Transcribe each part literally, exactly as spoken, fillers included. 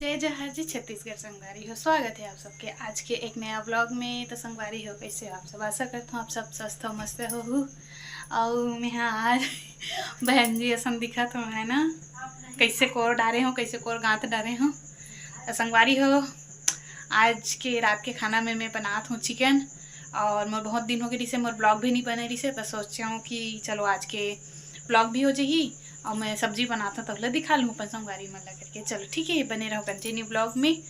जय जोहार जी छत्तीसगढ़ संगवारी हो, स्वागत है आप सबके आज के एक नया व्लॉग में। तो संगवारी हो, कैसे हो आप सब? आशा करता हूँ आप सब स्वस्थ हो, मस्त हो। और मैं हाँ आज बहन जी असन दिखत हूँ, है ना, कैसे कोर डारे हूँ, कैसे कोर गांत डारे हूँ। तो संगवारी हो, आज के रात के खाना में मैं बनात हूँ चिकन। और मोर बहुत दिन हो गए रिसे, मोर ब्लॉग भी नहीं बने रिसे, तो सोचे हूँ कि चलो आज के ब्लॉग भी हो जाही और मैं सब्जी बनाता तो ले दिखा लूँ अपन संगवारी मन ला करके। चलो ठीक है, बने रहो कंटिन्यू ब्लॉग में।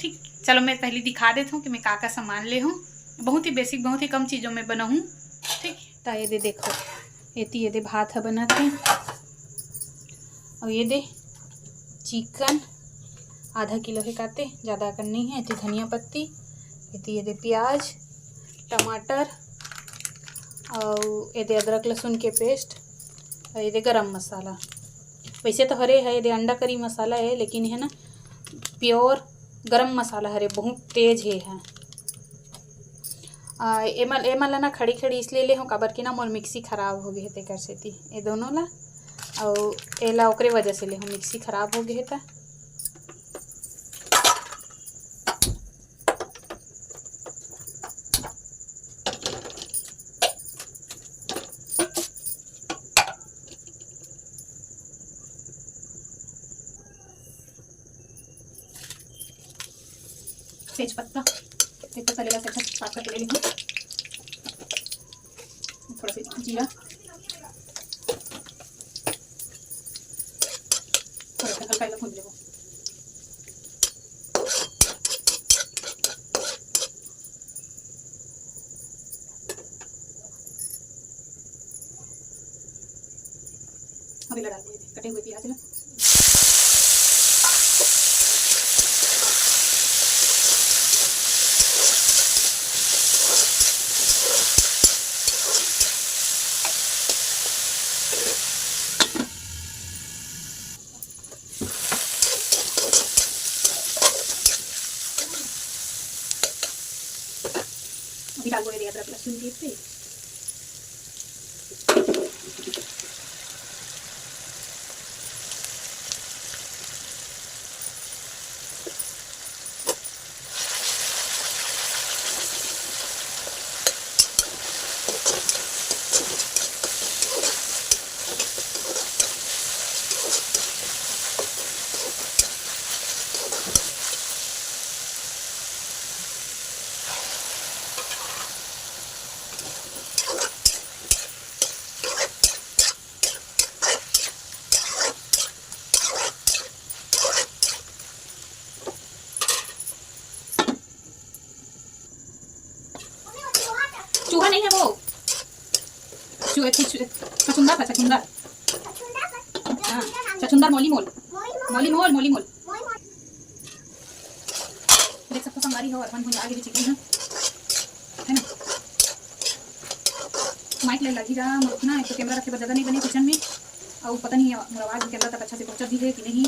ठीक, चलो मैं पहले दिखा देता हूँ कि मैं का का सामान ले हूँ। बहुत ही बेसिक, बहुत ही कम चीज़ों में बनाऊँ। ठीक, तो ये दे देखो, एती ये दे भात ह बनत है और ये दे चिकन आधा किलो हे काते, ज़्यादा अकन नहीं है। एती धनिया पत्ती, एती ये दे प्याज, टमाटर और ये दे अदरक लहसुन के पेस्ट और ये दे गरम मसाला। वैसे तो हरे है, ये दे अंडा करी मसाला है, लेकिन है ना, प्योर गरम मसाला हरे, बहुत तेज हे है। आ, एमन एमन ला ना खड़ी खड़ी इसलिए ले हूँ, काबर कि ना मोर मिक्सी खराब हो गई है, तेकर सेती ये दोनों ला, और एला ओकरे वजह से ले हूँ, मिक्सी खराब हो गई है। त तेज पत्ता, तेज पत्ता लेला से अच्छा साफ करके ले लेंगे। थोड़ा सा जीरा, थोड़ा सा हल्का हल्का भून लेबो। अभी लगा दिए कटे हुए प्याज ला। अभी डाल दो ये अदरक लहसुन के पेस्ट। चूहा नहीं है वो, चूहे, चूहे, छछुंदर था, छछुंदर। हाँ, छछुंदर, मोली मोल, मोली मोल, मोली मोल। देख सकते हो संगवारी हो, अपन भुंजा के भी चिकन है, है ना। माइक ले लगी रहा, मोर ना एक तो कैमरा रखे बर जगह नहीं बने किचन में, और पता नहीं मोर आवाज़ कैमरा तक अच्छा से पहुँचत भी है कि नहीं।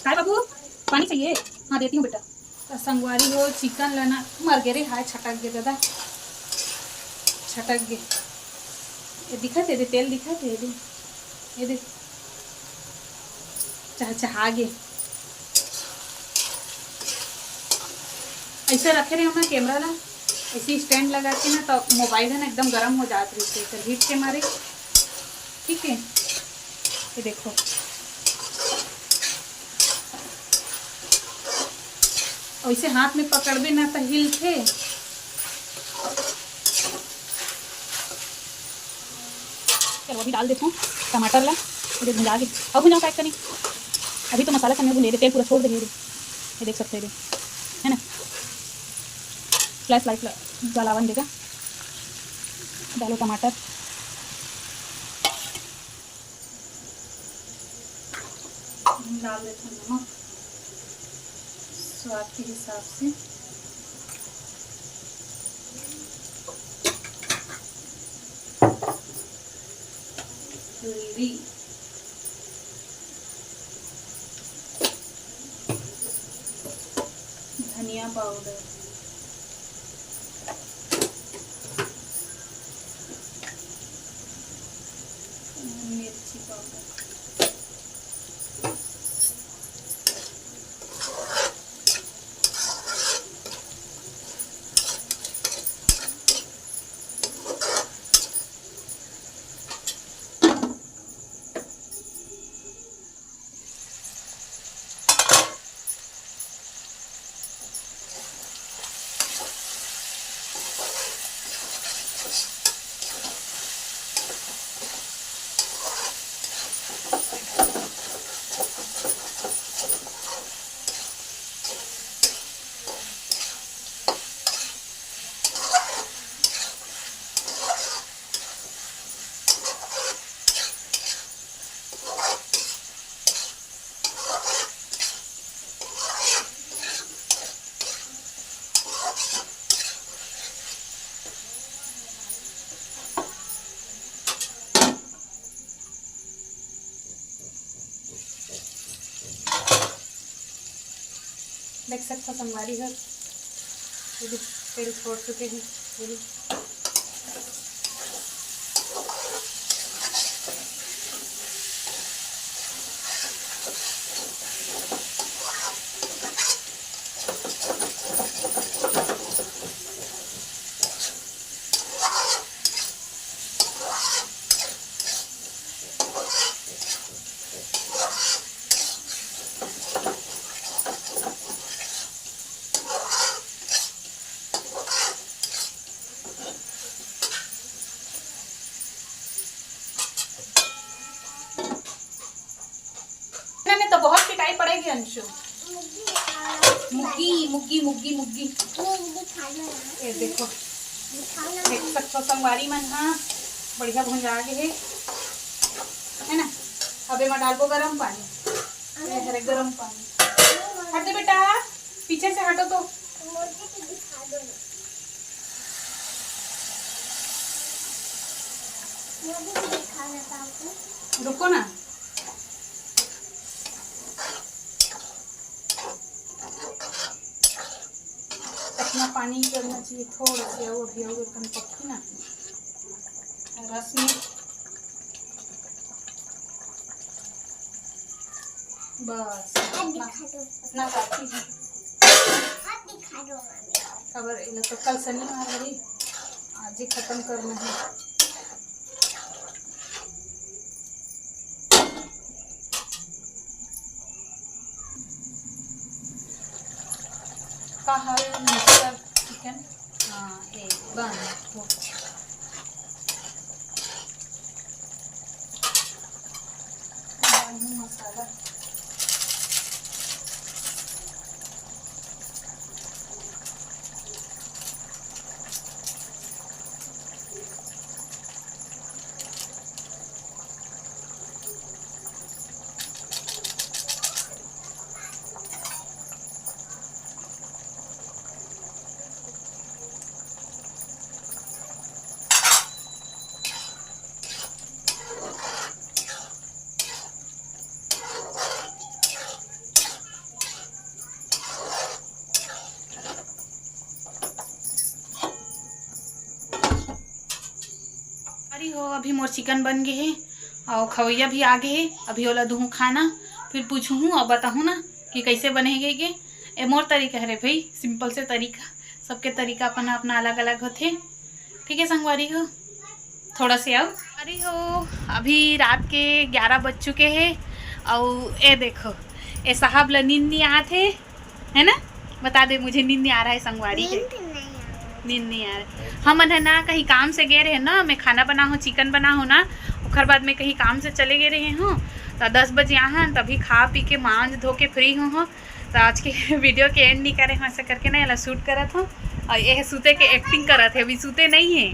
काय बाबू, पानी चाहिए? हाँ, देती हूँ बेटा। तो संगवारी हो, चिकन ला ना मर गे रे, हाय छटक गे दादा, छटक गे। ये दिखत हे, ये तेल दिखत हे, ये दे, ये दे, चहचहा गे। ऐसे रखे रहे ना कैमरा ला, ऐसे स्टैंड लगा के ना, तो मोबाइल है ना एकदम गर्म हो जात रहिथे, तो हीट के मारे। ठीक है, ये देखो, वैसे हाथ में पकड़बे ना तो हिलथे। चलो अभी डाल देता हूँ टमाटर ला, ये भुंजा के, अब भुंजाओ पैक करें। अभी तो मसाला सब में भुने दे, तेल पूरा छोड़ दे, ये देख सकते हैं, है ना, फ्लैश लाइट जलावन देगा। डालो टमाटर, डाल देते हैं नमक स्वाद के हिसाब से, हल्दी, धनिया पाउडर, मिर्ची पाउडर, देख सकथो संगवारी हो, ये भी तेल छोड़ चुके हे। ये भी नहीं, नहीं, तो बहुत पिटाई पड़ेगी अंशु। मुग्गी दिखाओ ना। मुग्गी, मुग्गी, मुग्गी, मुग्गी। मुग्गी दिखा दो ना। ये देखो, दिखाओ ना। देख सकथो संगवारी मन, हाँ, बढ़िया भुंजा गे हे, है ना। अब एमा डालबो गरम पानी, ये हरे गरम पानी। हट दे बेटा, पीछे से हटो तो। मुझे तो दिखा दो ना। मुझे भी दिखाना था आपको। रुको ना। इतना पानी करना चाहिए, थोड़ा सा, वो अभी और कम पकी ना। रस में बस अब इतना, दिखा दो। इतना काफी है। अब दिखा दो मम्मी। खबर, ये तो कल शनिवार है, आज ही खत्म करना है। का हाल मिस्टर चिकन? हाँ, ए, बन, हो। डालूँ मसाला। अरे हो, अभी मोर चिकन बन गे हे, अउ खवैया भी आ गे हे। अभी ओला दूहूँ खाना, फिर पूछूहूँ अउ बताहूँ ना कि कैसे बने हे के। ए मोर तरीका हरे भाई, सिंपल से तरीका, सबके तरीका अपना अपना अलग अलग होथे। ठीक है संगवारी हो, थोड़ा से अउ। अरे हो, अभी रात के ग्यारह बज चुके हे, अउ ए देखो, ए साहब ला नींद नहीं आत हे, है ना? बता दे, मुझे नींद नहीं आ रहा है संगवारी के। नींद नहीं आ रहा है। हमन है ना, कहीं काम से गए रहे ना, मैं खाना बना हूँ, चिकन बना हूँ ना, ओखर बाद मैं कहीं काम से चले गए रहे हूँ, तो दस बजे आहन, तभी खा पी के मांज धो के फ्री हूँ, हूँ। तो आज के वीडियो के एंड नहीं करे हूँ, ऐसा करके ना एला शूट करत हूँ, और ये सूते के एक्टिंग करत है, अभी सूते नहीं है।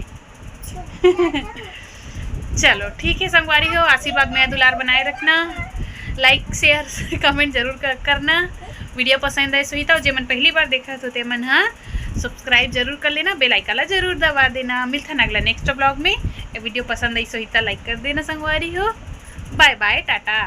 चलो ठीक है संगवारी हो, आशीर्वाद में दुलार बनाए रखना, लाइक शेयर कमेंट जरूर कर, करना। वीडियो पसंद आए सोही त, जे मन पहली बार देखत हो ते मन हा सब्सक्राइब जरूर कर लेना, बेल आइकन ला जरूर दबा देना। मिलथन अगला नेक्स्ट ब्लॉग में। ये वीडियो पसंद आई सोही त लाइक कर देना संगवारी हो। बाय बाय, टाटा।